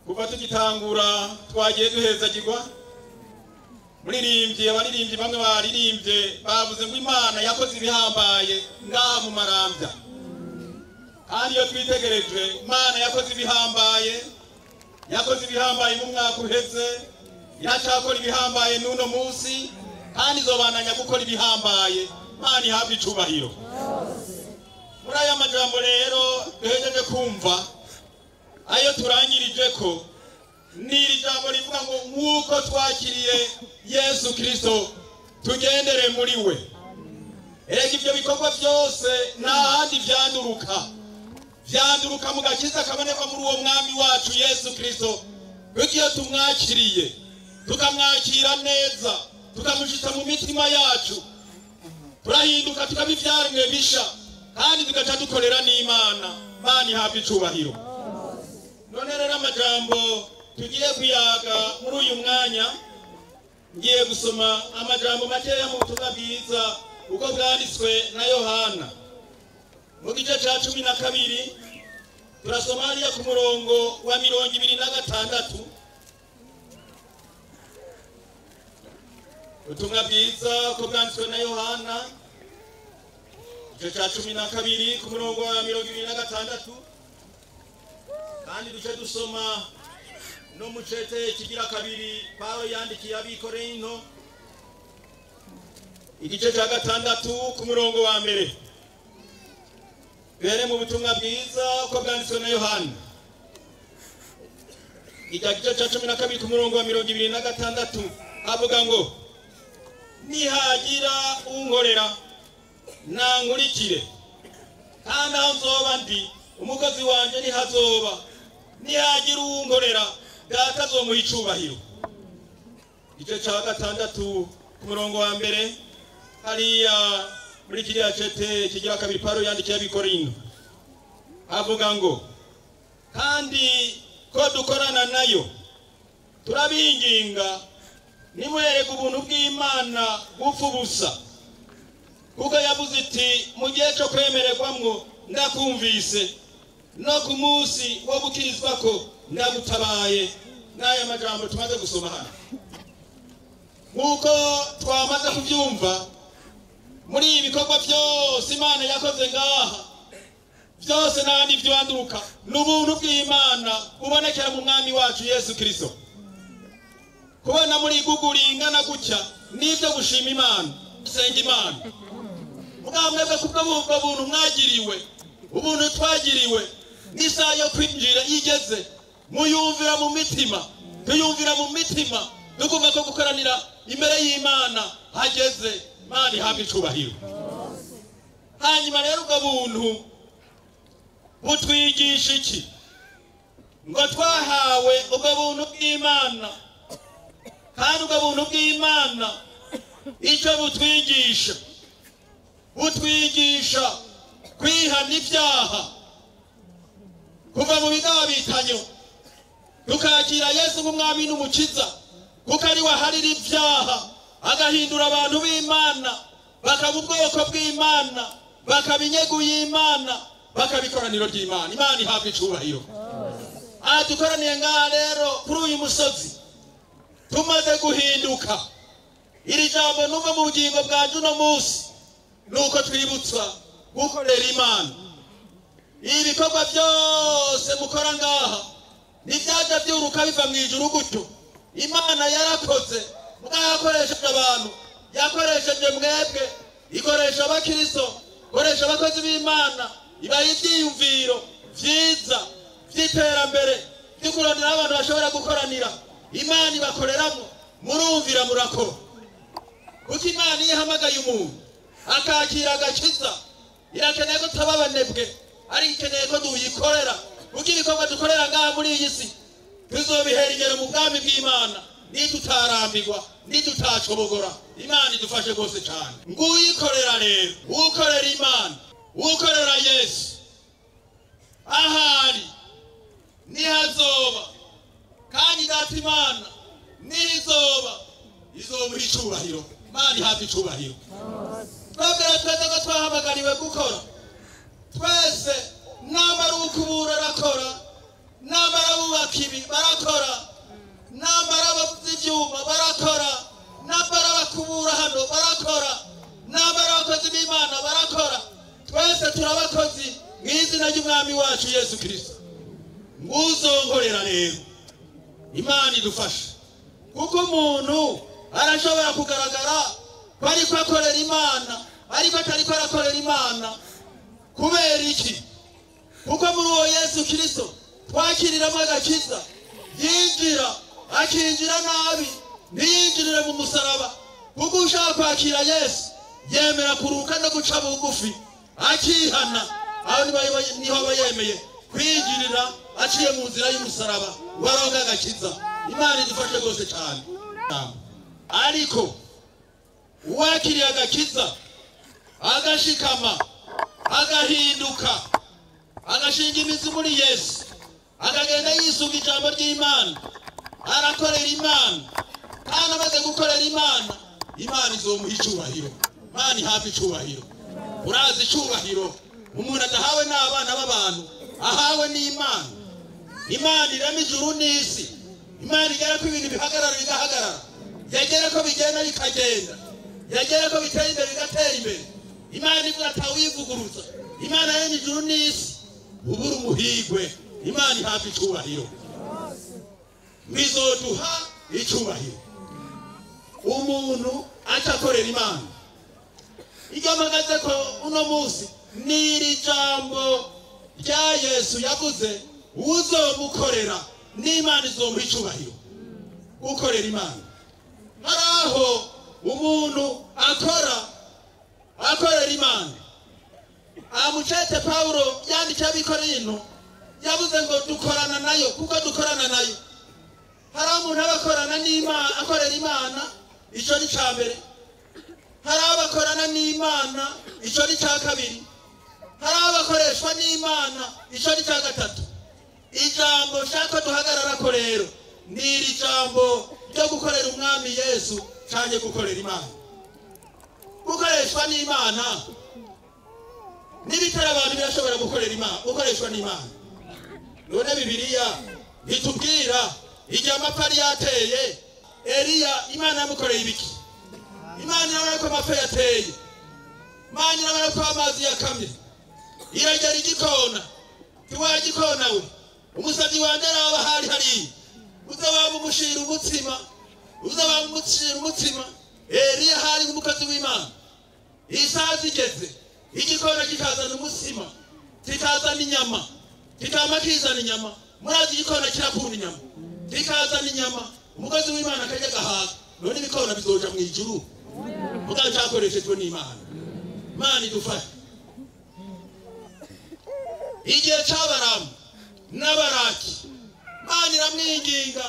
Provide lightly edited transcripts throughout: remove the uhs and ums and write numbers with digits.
Kuva tugitangura twagiye duhezagirwa. Muririmbye, abaririmbyi bamwe baririmbye bavuze ngo Imana yakoze ibihambaye ngaha mu Marambya. Kandi iyo twitegereje, Imana yakoze ibihambaye, yakoze ibihambaye mu mwaka uheze, iracakora ibihambaye n'uno munsi, kandi izobananya gukora ibihambaye. Imana ihabwe icubahiro. Muri aya majambo rero duhejeje kumva, ayo turangirije ko ni iri jambo rivuga ngo nk'uko twakiriye Yesu Kristo tugendere muri we. Erega ibyo bikorwa byose nta handi vyanduruka, vyanduruka mu gakiza kaboneka muri uwo mwami wacu Yesu Kristo. Kuko iyo tumwakiriye, tukamwakira neza, tukamushitsa mu mitima yacu, turahinduka tukaba ivyaremwe bisha, kandi tugaca dukorera n'Imana. Imana ihabwe icubahiro. None rero amajambo tugiye kuyaga muri uyu mwanya, ngiye gusoma amajambo makeya mu butumwa bwiza uko bwanditswe na Yohana mu gice ca 12. Turasoma hariya ku murongo wa 26. Ubutumwa bwiza uko bwanditswe na Yohana, igice ca 12 ku murongo wa 26. Kandi duce dusoma no mu cete kigira kabiri Pawulo yandikiye ab'Ikorinto, igice ca 6 ku murongo wa 1. Duhere mu butumwa bwiza uko bwanditswe na Yohana, igice ca 12 ku murongo wa 26, avuga ngo nihagira unkorera nankurikire, kandi aho nzoba ndi umukozi wanje nihazoba. Nihagira unkorera, Data azomuha icubahiro. Igice ca 6 ku murongo wa 1, hariya muri kiriya cete kigira kabiri Pawulo yandikiye ab'Ikorinto, avuga ngo kandi ko dukorana nayo turabinginga nimuhereke ubuntu bw'Imana bupfa ubusa, kuko yavuze iti mu gihe cyo kwemererwamwo ndakumvise, no ku munsi wo gukirizwa ko ndagutabaye. N'aya majambo tumaze gusoma hano, nk'uko twamaze kubyumva, muri ibi bikorwa byose Imana yakoze ngaha byose n'ahandi vyanduruka n'ubuntu bw'Imana bubonekera mu mwami wacu Yesu Kristo. Kubona muri Google ingana gutya nivyo gushima Imana, gusenga Imana. Mwamwebwe kubwo ubwo buntu mwagiriwe, ubuntu twagiriwe, n'isaha yo kwinjira igeze, muyumvira mu mitima, tuyumvira mu mitima, dukumva ko gukoranira imbere y'Imana hageze. Imana ihabwe icubahiro. Hanyuma rero ubwo buntu butwigisha iki? Ngo twahawe ubwo buntu bw'Imana, kandi ubwo buntu bw'Imana icyo butwigisha, butwigisha kwihana ibyaha, kuva mu bigabitanyo tukakira Yesu nk'umwami n'umukiza, kuko ari we aharira ibyaha, agahindura abantu b'Imana bakaba ubwoko bw'Imana, bakaba inyegu y'Imana, bakaba ikoraniro ry'Imana. Imana ihabwe icubahiro. Aha dukoraniye ngaha rero kuri uyu musozi tumaze guhinduka. Iri jambo numva mu bugingo bwanje uno munsi nuko twibutswa gukorera Imana. Ibikorwa byose mukora ngaha ntibyaja byuruka biva mu ijuru gutyo. Imana yarakoze, mwakoresheje abantu, yakoresheje mwebwe, ikoresha abakristo, ikoresha abakozi b'Imana, ibaha ivyiyumviro vyiza vy'iterambere vyo kurondera abantu bashobora gukoranira. Imana ibakoreramwo, murumvira, murakora. Kuko Imana iyo ihamagaye umuntu akakira agakiza, irakeneye ko tutaba abanebwe, ariko ikeneye ko tuyikorera. Kuko ibikorwa dukorera ngaha muri iyi si tuzobihera ingero mu bwami bw'Imana nitutarambirwa, nitutacobogora. Imana idufashe rwose cyane. Nguyikorera rero, ukorera Imana, ukorera Yesu, ahari nihazoba, kandi Data Imana nizoba. izomuha icubahiro. Imana ihabwa icubahiro. Twebwe twese ko twahamagariwe gukora, twese namara ukubura arakora, namara abubaka ibi barakora, namara abavuza ivyuma barakora, namara abakubura hano barakora, namara abakozi b'Imana barakora. Twese turabakozi mw'izina ry'Umwami wacu Yesu Kristo. Nguzonkorera rero, Imana idufashe, kuko umuntu arashobora kugaragara ko ariko akorera Imana ariko atariko arakorera Imana. Kubera iki? Kuko muri uwo Yesu Kristo twakiriramo agakiza, yinjira akinjira nabi, ntiyinjirire mu musaraba. Kuko ushaka kwakira Yesu yemera kuruka no guca bugufi akihana, aho niho aba yemeye kwinjirira aciye mu nzira y'umusaraba waronka agakiza. Imana idufashe rwose cyane. Ariko uwakiriye agakiza agashikama agahinduka agashinga imizi muri Yesu, akagenda yisunga ijambo ry'Imana, arakorera Imana, kandi amaze gukorera Imana, Imana izomuha icubahiro. Imana ihabwa icubahiro. Urazi icubahiro umuntu adahawe n'abana b'abantu, ahawe n'Imana. Imana irema ijuru n'isi. Imana igera ko ibintu bihagarara bigahagarara, yagera ko bigenda bikagenda, yagera ko bitera imbere bigatera imbere. Imana ivuga atawivuguruza. Imana yaremye ijuru n'isi, ubura umuhigwe. Imana ihabwa icubahiro, bizoduha icubahiro. Umuntu aca akorera Imana. Iryo mpagaze ko uno munsi ni iri jambo rya Yesu yavuze, uzomukorera n'Imana izomuha icubahiro. Gukorera Imana, hari aho umuntu akora akorera Imana. Amucete Paulo yandikiye Abikorinto, yavuze ngo dukorana nayo, kuko dukorana nayo. Hari umuntu aba akorana n'Imana, akorera Imana, ico ni ca mbere. Hari abakorana n'Imana, ico ni ca kabiri. Hari abakoreshwa n'Imana, ico ni ca gatatu. Ijambo nshaka duhagararako rero ni iri jambo ryo gukorera Umwami Yesu canke gukorera Imana. Gukoreshwa n'Imana n'ibitari abantu birashobora gukorera Imana, gukoreshwa n'Imana. None Bibiliya itubwira igihe amapfa yari yateye, Eliya Imana yamukoreye ibiki? Imana irabona ko amapfa yateye, Imana irabona ko amazi yakamye, iragera igikona. Tiwagikona we, umusavyi wanje araba hari hariya, uze waba umushira umutsima, uze waba umushira umutsima. Eliya hari umukozi w'Imana. Isaha zigeze, igikona kikazana umutsima, kikazana inyama, kikama kizana inyama. Murazi igikona kirakunda inyama, kikazana inyama, umukozi w'Imana akarya agahaga. None ibikona bizoja mw'ijuru mugabo cyakoreshejwe n'Imana. Imana idufashe. Igihe c'Abaramu n'Abaraki, Imana iramwinginga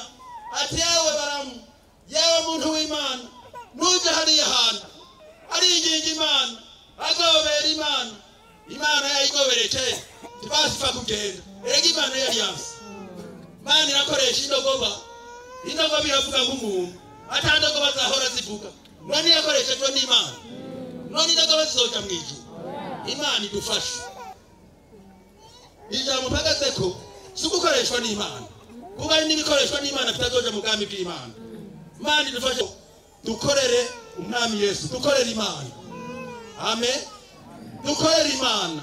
ati yewe Baramu, yewe muntu w'Imana, nuje hariya hantu. Aringinga Imana, agobera Imana. Imana yayigoberekeye, ntibasifa kugenda. Erega Imana yari yanse. Imana irakoresha indogoba, indogoba iravuga nk'umuntu, ata ndogoba zahora zivuga. None yakoreshejwe n'Imana, none indogoba zizoja mw'ijuru. Imana idufashe. Ijambo mpagaze ko si ugukoreshwa n'Imana, kuko hari n'ibikoreshwa n'Imana bitazoja mu bwami bw'Imana. Imana idufashe dukorere Umwami Yesu, dukorere Imana. Amen. Dukorere Imana,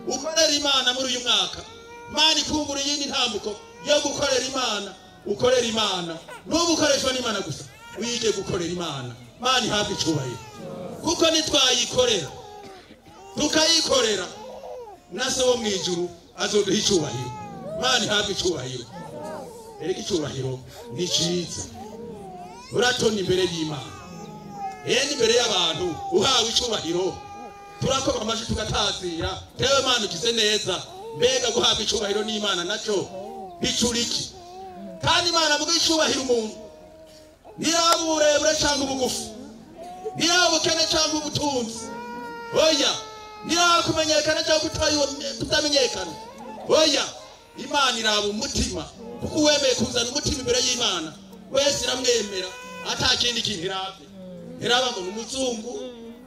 ukorere Imana muri uyu mwaka. Imana ikungura iyindi ntambuko yo gukorera Imana. Ukorera Imana, n'ubu ukoreshwa n'Imana gusa, wige gukorera Imana. Imana ihabwe icubahiro, kuko nitwayikorera tukayikorera, na Se wo mw'ijuru azoduha icubahiro. Imana ihabwe icubahiro. Erega icubahiro ni ciza, uratona imbere y'Imana, enda imbere y'abantu uhawe icubahiro, turakoma amashi tugatazira, tewe Mana ugize neza. Mbega guhabwa icubahiro n'Imana naco bicura iki? Kandi Imana muga icubahiro umuntu, ntiraba uburebure canke ubugufi, ntiraba ubukene canke ubutunzi, oya, ntiraba kumenyekana canke kutamenyekana, oya. Imana iraba umutima, kuko uwemeye kuzana umutima imbere y'Imana wese iramwemera. Ata kindi kintu irabye, ntiraba ngo ni umuzungu,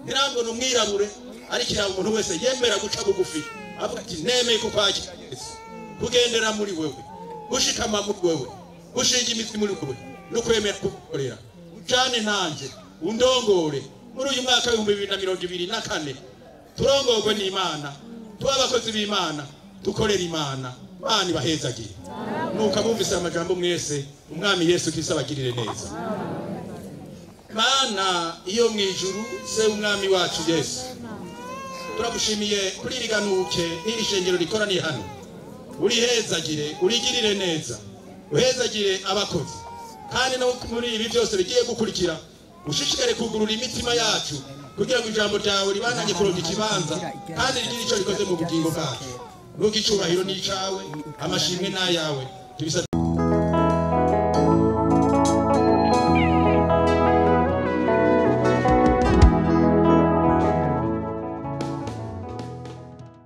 ntiraba ngo ni umwirabure, ariko iraba umuntu wese yemera guca bugufi avuga ati nemeye kukwakira Yesu, kugendera muri wewe, gushikama muri wewe, gushinga imizi muri wewe no kwemera kugukorera. Ujane nanje undongore muri uyu mwaka w'2024, turongorwe n'Imana, tube abakozi b'Imana, dukorera Imana. Imana ibahezagire. Nuko abumvise amajambo mwese, Umwami Yesu Kristo abagirire neza. Mana iyo mu ijuru, se Umwami wacu Yesu, turagushimiye kuri iri ganuke n'iri shengero rikoraniye hano. Urihezagire, urigirire neza, uhezagire abakozi, kandi no muri ibi byose bigiye gukurikira ushishikare kugurura imitima yacu kugira ngo ijambo ryawe ribandanye kuronka ikibanza kandi rigire icyo rikoze mu bugingo bwacu. Nuko icubahiro n'icawe, amashimwe n'ayawe, tubisabye.